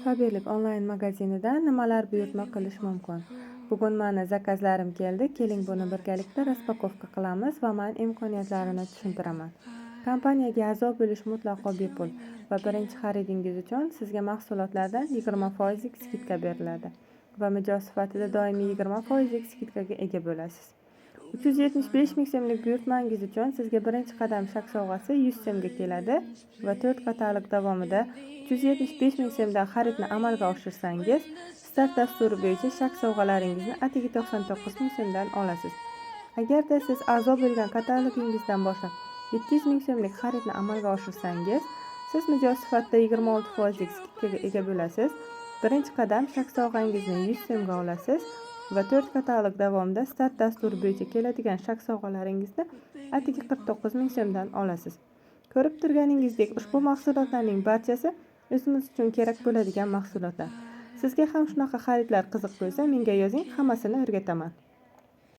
Faberlic onlayn magazinidan nimalar buyurtma qilish mumkin? Bugun mani zakazlarim keldi. Keling, buni birgalikda распаковка qilamiz va man imkoniyatlarini tushuntiraman. Kompaniyaga a'zo bo'lish mutlaqo bepul va birinchi xaridingiz uchun sizga mahsulotlardan 20 foizlik скидка beriladi va mijoz sifatida doimiy 20 foizlik скидка ga ega bo'lasiz. 375 ming so'mlik buyurtmangiz uchun sizga birinchi qadam shak sovg'asi 100 so'mga keladi va 4 katalog davomida 375 ming so'mdan xaridni amalga oshirsangiz, start dasturi bo'yicha shak sovg'alaringizni atigi 99 ming so'mdan olasiz. Agarda siz a'zo bo'lgan katalogingizdan boshlab 700 ming so'mlik xaridni amalga oshirsangiz, siz mijoz sifatida 26 foizlik скидка ga ega bo'lasiz. Birinchi qadam shak sovg'angizni 100 so'mga olasiz va 4 katalog davomida start dasturi bo'yicha keladigan shak sovg'alaringizni atigi 49 ming so'mdan olasiz. Ko'rib turganingizdek, ushbu mahsulotlarning barchasi o'zimiz uchun kerak bo'ladigan mahsulotlar. Sizga ham shunaqa xaridlar qiziq bo'lsa, menga yozing, hammasini o'rgataman.